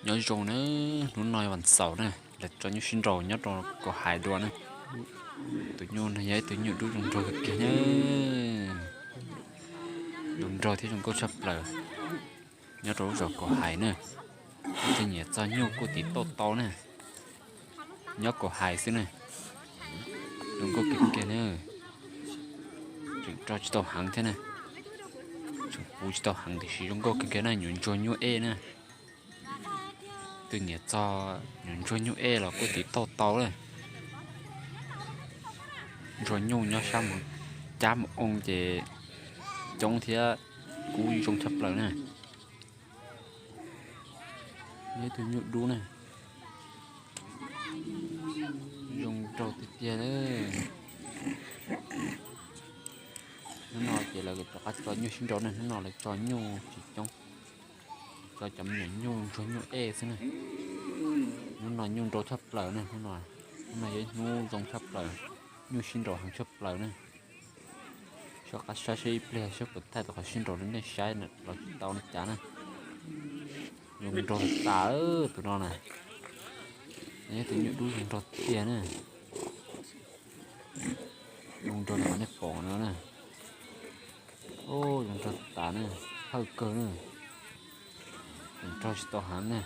Nyob zoo na, hnub no vas xaum na, lawv tso nyuj sib nraus nyob rau kaum hais dua na. Tus nyuj no yog ib tug nyuj dub zoo nraug kawg kiag na, zoo nraug thiab zoo nkauj tshaj plaws. Nyob rau lub zos kaum hais na, tej nyiam txog nyuj kuj tiv tauj tau na. Nyob kaum hais xwb na, zoo nkauj kawg kiag na. Tseem rau tsis tau heev thiab na, tseem puv tsis tau heev tiam sis zoo nkauj kawg kiag na, nyuam ntsuag nyuj ej na. Tus nyiam txog nyuam ntsuag nyuj ej los kuj tiv tauj tau na. Ntsuag nyuj nyob sab mus cab mus oo ces coob thiab kub zoo tshaj plaws na. Yog ib tug nyuj dub na, zoo nraug tiag tiag na. Hnub no ces lawv rov qab tso nyuj sib nraus na, hnub no lawv tso nyuj tsis coob, tso cov me nyuam nyuj ntsuag nyuj ej xwb na. Hnub no nyuj nraus tshaj plaws na, hnub no, hnub no yog ib hnub zoo tshaj plaws, nyuj sib nraus heev tshaj plaws na. Soj qab saib seb ib pliag seb puas thaij tau qhov sib nraus rau nej saib los tsis tau li cas na. Zoo nraug tas tas tus no na, yog tus nyuj dub zoo nraug tiag na. Zoo nraug li qhov nej pom no na. Zoo nraug tas na, hawj kawg na, zoo nraug tsis tau heev na.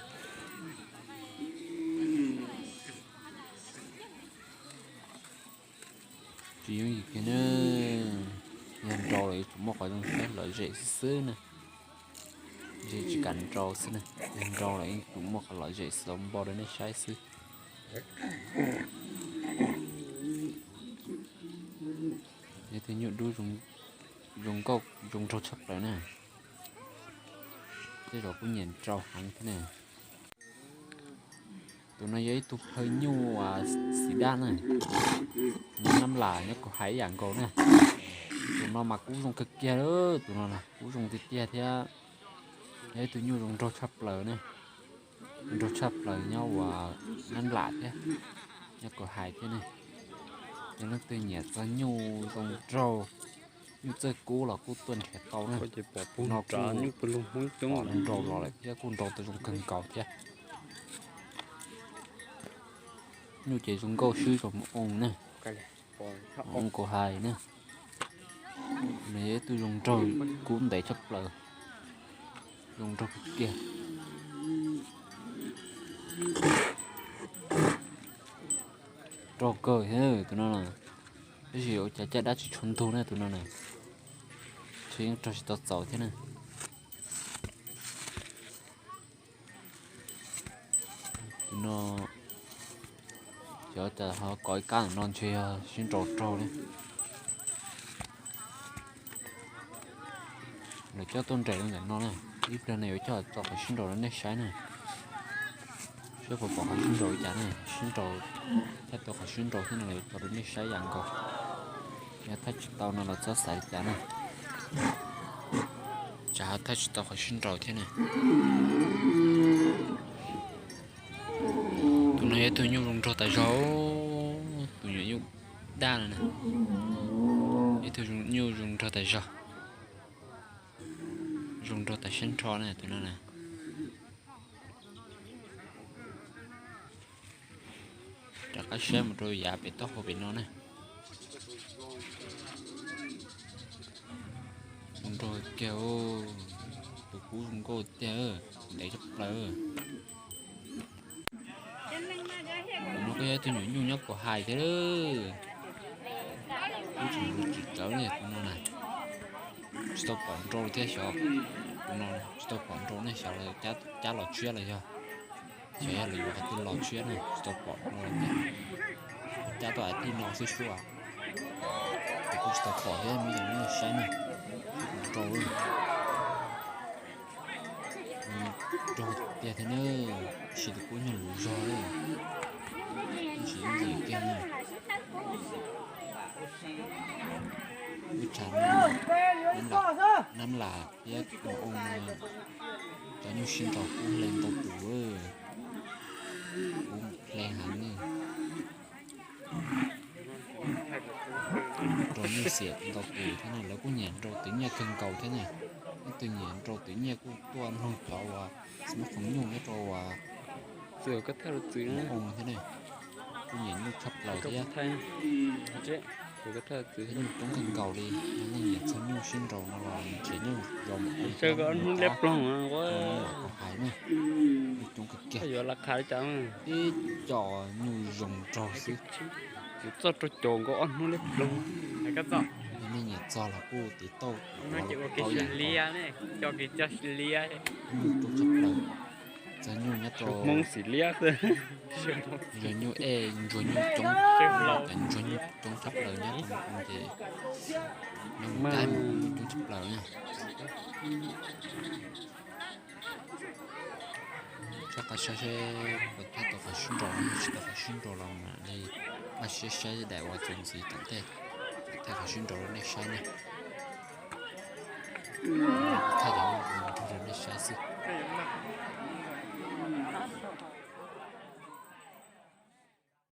Tsis yooj yim kiag na, yog nraus lawm yuav tsum muaj qhov zoo saib lom zem xwb xwb na. Ntshe tsis kam nraus xwb na, yog nraus lawm yuav tsum muaj qhov lom zem xwb los npo rau nej saib xwb. Yog tus nyuj dub zoo nkauj zoo nraug tshaj plaws na. Tej zaum kuj nyiam nraus heev thiab na. Tus no yog ib tug phaw nyuj xim daj na, nyob Nab Lam nyob kaum hais ib yam nkaus na. Tus no mas kub zoo kawg kiag, tus no kub zoo tiag tiag thiab. Yog ib tug nyuj zoo nraug tshaj plaws na, zoo nraug tshaj plaws nyob uas Nab Lam thiab, nyob kaum hais thiab ne. Yog leej twg nyiam txog nyuj zoo nraug, nyuj txawj kub los kuj tuaj nrhiav tau na. No kuj nraus los lawm thiab kuj nraus tau zoo kawg nkaus thiab. Nyuj ces zoo nkauj swb zoo mus oo na, oo kaum hais na. Nws yog ib tug zoo nraug kub ntev tshaj plaws, zoo nraug kawg kiag. Nraug kawg thiab tus no na, tab sis ua cas caj dab tsis tshua ntug na tus no na, ntshe yeej raug tsis tau txaus thiab na. Tus no, xyov cas ho kov ib kab ntawm no ntshe yog sib nraus raug li. Lawv coj tuaj nres rau ntawm no na, ib pliag no yuav coj tso qhov sib nraus rau nej saib na. Saib puas pom qhov sib nraus li cas na, sib nraus, thaij tau qhov sib nraus thiab no los yuav tso rau nej saib yam nkaus. Yog thaij tsis tau no los txhob xav li cas na. Tsam ho thaij tsis tau qhov sib nraus thiab na. Tus no yog ib tug nyuj zoo nraug tas zog, tus nyuam nyuj daj no na. Ib tug nyuj zoo nraug tas zog, zoo nraug tas siab nrho na tus no na. Rov qab saib mus rau yav pem taub hau pem no na. Zoo nraug kiag, tus kub zoo nkauj tiag, ntev tshaj plaws. Tus no kuj yog ib tug nyuam nyuj nyob kaum hais thiab. Kub tseem ntsuav tsis tsawv li tus no na. Tsis tau pom nrau thiab xyov, tus no tsis tau pom nrau ne, xyov lawv cab los tshiab los yog, xyov yog lawv yuav qhov twg los tshiab ne, tsis tau pom nrau thiab. Cab tau hais tij no xwb xwb as, ces kuj tsis tau pom thiab, muab cov no saib ne, tsis pom nrau li. Nrau tiag thiab na, tab sis tus kub nyuag luv zog li, tab sis ntxim kiag na. Lub tshav Nab Lam thiab Koos Oo no, cov nyuj sib nraus kub hle ntau tus, kub hle heev li. Nraus nyuj xiam ntau tus thiab na, lawv kuj nyiam nraus tus nyiaj kawg nkaus thiab na. Leej twg nyiam nrau twv nyiaj kuj tuaj nug cov uas xov tooj nyuj nyob rau uas thiab ne. Kuj nyiam nyuj tshaj plaws thiab. Nyuj coob kawg nkaus li, yog nej nyiam txog nyuj sib nraus no los nrhiav nyuj zoo mus hnub liab ploog, kuv hais na, nyuj coob kawg kiag. Ib co nyuj zoo nraug xwb. Kuv txoj rau caum nkaus ob hnub liab ploog. Yog nej nyiam txog los kuj tiv tauj, nyuj coob tshaj plaws. Txog nyuj nyob rau Hmoob xim liab xwb. Ntsuag nyuj ej, ntsuag nyuj coob, ntsuag nyuj coob tshaj plaws nyob rau ces nyob mus tab nyuj coob tshaj plaws na. Rov qab saib seb puas thaij tau qhov sib nraus, tsis tau qhov sib nraus los mam li npaj siab saib daim uas txuas ntxiv tom ntej, thaij qhov sib nraus rau nej saib na. Thaij cov no rau nej saib xwb.